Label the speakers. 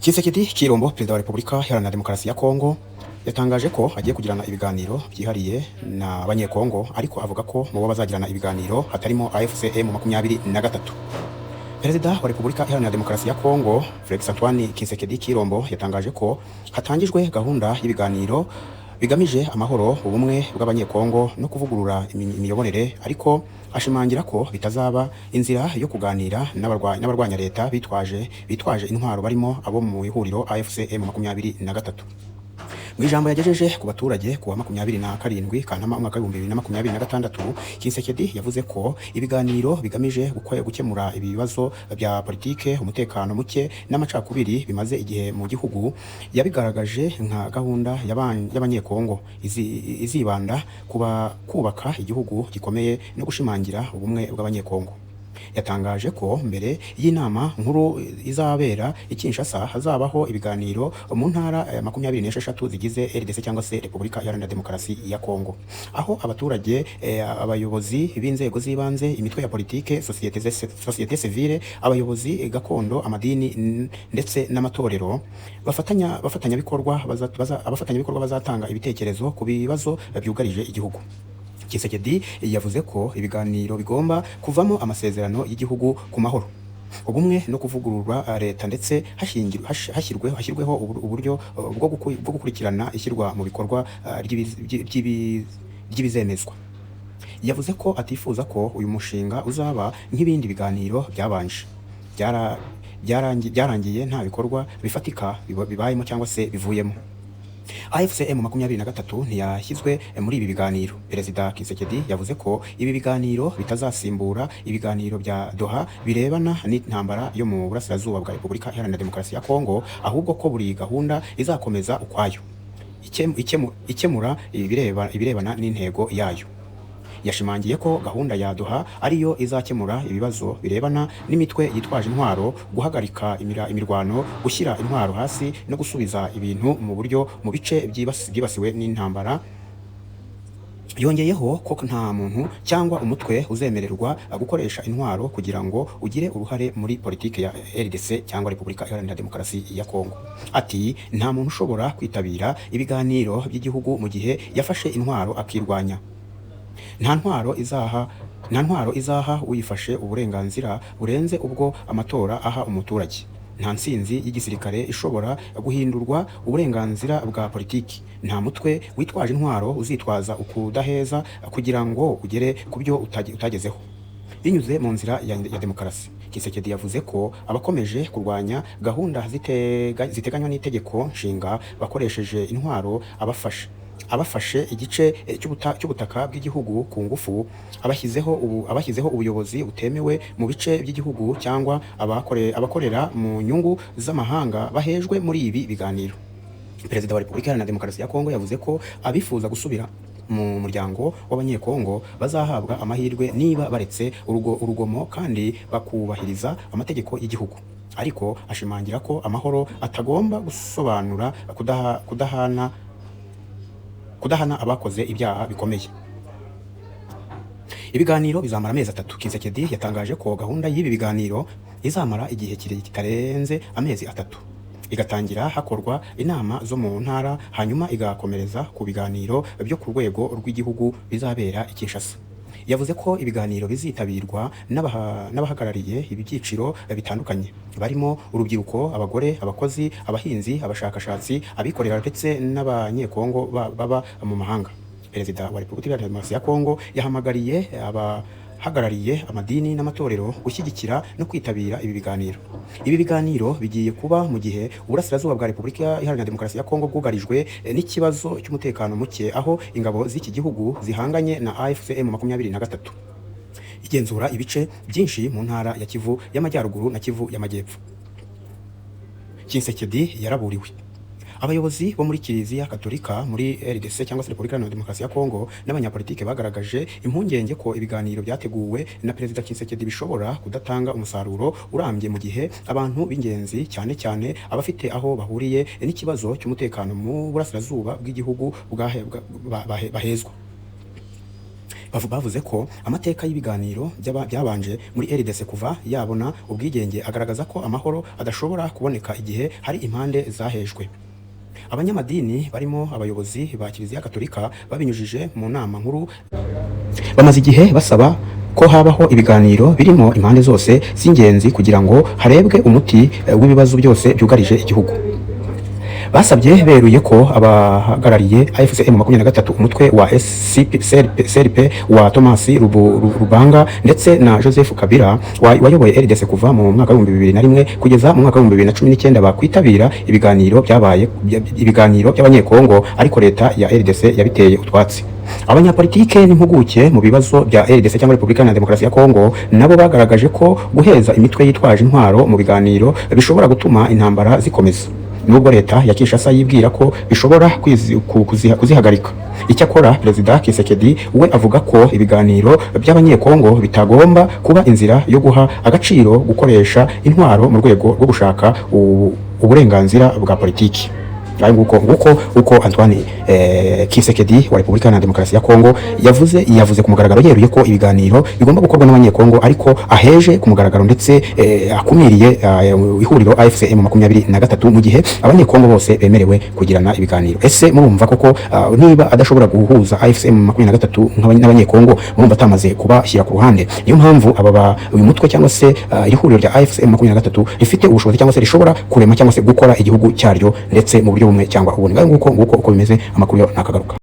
Speaker 1: Tshisekedi Tshilombo, Perezida wa Repubulika Iharanira Demokarasi ya Kongo, yatangaje ko agiye kugirana ibiganiro byihariye n'Abanyekongo, ariko avuga ko mu bo bazagirana ibiganiro hatarimo AFC M23. Perezida wa Repubulika Iharanira Demokarasi ya Kongo, Felix Antoine Tshisekedi Tshilombo, yatangaje ko hatangijwe gahunda y'ibiganiro bigamije amahoro, ubumwe bw'Abanyekongo no kuvugurura imiyoborere, ariko ashimangira ko bitazaba inzira yo kuganira n'abarwanya leta bitwaje intwaro, barimo abo mu ihuriro AFC M23. Mu ijambo yagejeje ku baturage ku wa 27 Kanama umwaka w'2026, Tshisekedi yavuze ko ibiganiro bigamije gukemura ibibazo bya politike, umutekano muke n'amacakubiri bimaze igihe mu gihugu. Yabigaragaje nka gahunda y'Abanyekongo izibanda kuba kubaka igihugu gikomeye no gushimangira ubumwe bw'Abanyekongo. Yatangaje ko mbere y'inama nkuru izabera i Kinshasa hazabaho ibiganiro mu ntara 26 zigize RDC cyangwa se Repubulika Iharanira Demokarasi ya Kongo, aho abaturage, abayobozi b'inzego z'ibanze, imitwe ya politike, société civile, abayobozi gakondo, amadini ndetse n'amatorero, abafatanyabikorwa bazatanga ibitekerezo ku bibazo byugarije igihugu. Tshisekedi yavuze ko ibiganiro bigomba kuvamo amasezerano y'igihugu ku mahoro, ubumwe no kuvugurura leta, ndetse hashyirweho uburyo bwo gukurikirana ishyirwa mu bikorwa ry'ibizemezwa. Yavuze ko atifuza ko uyu mushinga uzaba nk'ibindi biganiro byabanje byarangiye nta bikorwa bifatika bibayemo cyangwa se bivuyemo. AFC M23 ntiyashyizwe muri ibi biganiro. Perezida Tshisekedi yavuze ko ibi biganiro bitazasimbura ibiganiro bya Doha birebana n'intambara yo mu burasirazuba bwa Repubulika Iharanira Demokarasi ya Kongo, ahubwo ko buri gahunda izakomeza ukwayo, ikemura ibirebana n'intego yayo. Yashimangiye ko gahunda ya Doha ariyo izakemura ibibazo birebana n'imitwe yitwaje intwaro, guhagarika imirwano, gushyira intwaro hasi no gusubiza ibintu mu buryo mu bice byibasiwe n'intambara. Yongeyeho ko nta muntu cyangwa umutwe uzemererwa gukoresha intwaro kugira ngo ugire uruhare muri politike ya RDC cyangwa Repubulika Iharanira Demokarasi ya Kongo. Ati: "Nta muntu ushobora kwitabira ibiganiro by'igihugu mu gihe yafashe intwaro akirwanya. Nta ntwaro izaha uyifashe uburenganzira burenze ubwo amatora aha umuturage. Nta ntsinzi y'igisirikare ishobora guhindurwa uburenganzira bwa politiki. Nta mutwe witwaje intwaro uzitwaza ukudaheza kugira ngo ugere ku byo utagezeho binyuze mu nzira ya demokarasi." Tshisekedi yavuze ko abakomeje kurwanya gahunda ziteganywa n'itegeko nshinga bakoresheje intwaro, abafashe igice cy'ubutaka bw'igihugu ku ngufu, abashyizeho ubuyobozi butemewe mu bice by'igihugu, cyangwa abakorera mu nyungu z'amahanga bahejwe muri ibi biganiro. Perezida wa Repubulika Iharanira Demokarasi ya Kongo yavuze ko abifuza gusubira mu muryango w'Abanyekongo bazahabwa amahirwe niba baretse urugomo kandi bakubahiriza amategeko y'igihugu, ariko ashimangira ko amahoro atagomba gusobanura kudahana abakoze ibyaha bikomeye. Ibiganiro bizamara amezi 3. Tshisekedi yatangaje ko gahunda y'ibi biganiro izamara igihe kitarenze amezi 3, igatangira hakorwa inama zo mu ntara, hanyuma igakomereza ku biganiro byo ku rwego rw'igihugu bizabera i Kinshasa. Yavuze ko ibiganiro bizitabirwa n'abahagarariye ibi byiciro bitandukanye, barimo urubyiruko, abagore, abakozi, abahinzi, abashakashatsi, abikorera ndetse n'Abanyekongo baba mu mahanga. Perezida wa Repubulika Iharanira Demokarasi ya Kongo yahamagariye abahagarariye amadini n'amatorero gushyigikira no kwitabira ibi biganiro. Ibi biganiro bigiye kuba mu gihe uburasirazuba bwa Repubulika Iharanira Demokarasi ya Kongo bwugarijwe n'ikibazo cy'umutekano muke, aho ingabo z'iki gihugu zihanganye na AFC M23 igenzura ibice byinshi mu ntara ya Kivu y'Amajyaruguru na Kivu y'Amajyepfo. Tshisekedi yaraburiwe. Abayobozi bo muri Kiliziya Katolika muri RDC cyangwa se Repubulika Iharanira Demokarasi ya Kongo n'abanyapolitike bagaragaje impungenge ko ibiganiro byateguwe na Perezida Tshisekedi bishobora kudatanga umusaruro urambye mu gihe abantu b'ingenzi, cyane cyane abafite aho bahuriye n'ikibazo cy'umutekano mu burasirazuba bw'igihugu, bahezwa. Bavuze ko amateka y'ibiganiro byabanje muri RDC kuva yabona ubwigenge agaragaza ko amahoro adashobora kuboneka igihe hari impande zahejwe. Abanyamadini barimo abayobozi ba Kiliziya Katolika babinyujije mu nama nkuru bamaze igihe basaba ko habaho ibiganiro birimo impande zose z'ingenzi kugira ngo harebwe umuti w'ibibazo byose byugarije igihugu. Basabye beruye ko abahagarariye AFC M23, umutwe wa SCP, CRP, CRP wa Thomas Lubanga ndetse na Joseph Kabila wayoboye RDC kuva mu mwaka wa 2001 kugeza mu mwaka wa 2019 bakwitabira ibiganiro byabaye ibiganiro by'Abanyekongo, ariko leta ya RDC yabiteye utwatsi. Abanyapolitike n'impuguke mu bibazo bya RDC cyangwa Repubulika Iharanira Demokarasi ya Kongo nabo bagaragaje ko guheza imitwe yitwaje intwaro mu biganiro bishobora gutuma intambara zikomeza, nubwo leta ya Kinshasa yibwira ko bishobora kuzihagarika. Icyakora Perezida Tshisekedi we avuga ko ibiganiro by'Abanyekongo bitagomba kuba inzira yo guha agaciro gukoresha intwaro mu rwego rwo gushaka uburenganzira bwa politiki. Ngayo nguko uko Antoine Tshisekedi wa Repubulika Iharanira Demokarasi ya Kongo yavuze ku mugaragaro yeruye ko ibiganiro bigomba gukorwa n'Abanyekongo, ariko aheje ku mugaragaro ndetse akumiriye ihuriro AFC M23, mu gihe Abanyekongo bose bemerewe kugirana ibiganiro. Ese murumva koko niba adashobora guhuza AFC M23 n'Abanyekongo, murumva atamaze kubashyira ku ruhande? Niyo mpamvu uyu mutwe cyangwa se iri huriro rya AFC M23 rifite ubushobozi cyangwa se rishobora kurema cyangwa se gukora igihugu cyaryo ndetse mu buryo bumwe cyangwa ubundi. Ngayo nguko uko bimeze, amakuru yo ntakagaruka.